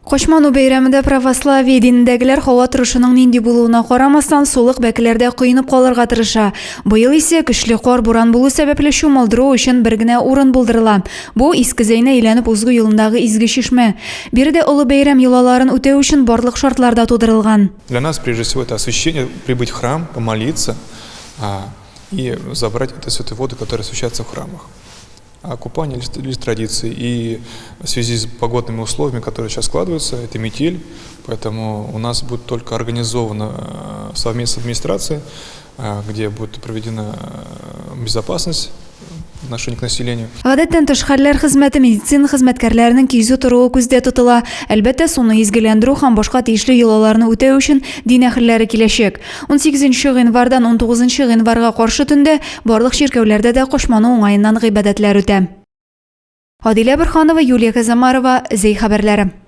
Качману бәйрәмендә православие динендәгеләр һава торышының нинди булуына карамастан, сулык бәкеләрдә коенып калырга тырыша. Быел исә көчле кар-буран булу сәбәпле чумылдыру өчен бер генә урын булдырыла. Бу, Иске Зәйне әйләнеп узгу юлындагы изге чишмә. Биредә олы бәйрәм йолаларын үтәү өчен барлык шартлар да тудырылган. Для нас, прежде всего, это освящение, прибыть в храм, помолиться и забрать эту святую воду, которая освящается в храмах. А купание лишь, лишь традиции. И в связи с погодными условиями, которые сейчас складываются, это метель, поэтому у нас будет только организовано э, совместно с администрацией, э, где будет проведена э, безопасность отношении к населению. Гадәттән тыш хәлләр хезмәте медицина хезмәткәрләренең кизү торуы күздә тотыла. Әлбәттә, суны изгеләндерү һәм башка тиешле йолаларны үтәү өчен дин әһелләре киләчәк. 18 гыйнвардан 19 гыйнварга каршы төндә барлык чиркәүләрдә дә Кошману уңаеннан гыйбадәтләр үтә. Адилә Борһанова, Юлия Казамарова, Зәй хәбәрләре.